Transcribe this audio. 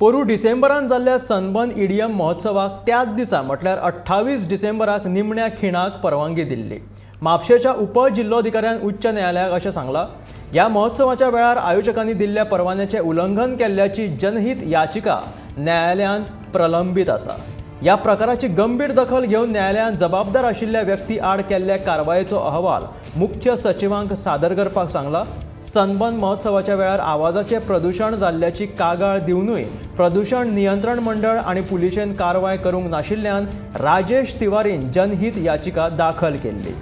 पोरूं डिसेंबरांत जाल्ल्या सनबर्न ईडीएम महोत्सवाक त्याच दिसा म्हटल्यार 28 डिसेंबराक निमण्या खिणाक परवानगी दिल्ली. म्हापशेच्या उपजिल्लोधिकाऱ्यान उच्च न्यायालयाक अशें सांगलां. ह्या महोत्सवाच्या वेळार आयोजकांनी दिल्ल्या परवान्याचें उल्लंघन केल्ल्याची जनहीत याचिका न्यायालयांत प्रलंबीत आसा. ह्या प्रकाराची गंभीर दखल घेवन न्यायालयान जबाबदार आशिल्ल्या व्यक्ती आड केल्ल्या कारवायेचो अहवाल मुख्य सचिवांक सादर करपाक सांगला. सनबर्न महोत्सवाच्या वेळार आवाजाचें प्रदुशण जाल्ल्याची कागाळ दिवनूय प्रदुशण नियंत्रण मंडळ आनी पुलिशेन कारवाय करूंक नाशिल्ल्यान राजेश तिवारीन जनहीत याचिका दाखल केल्ली.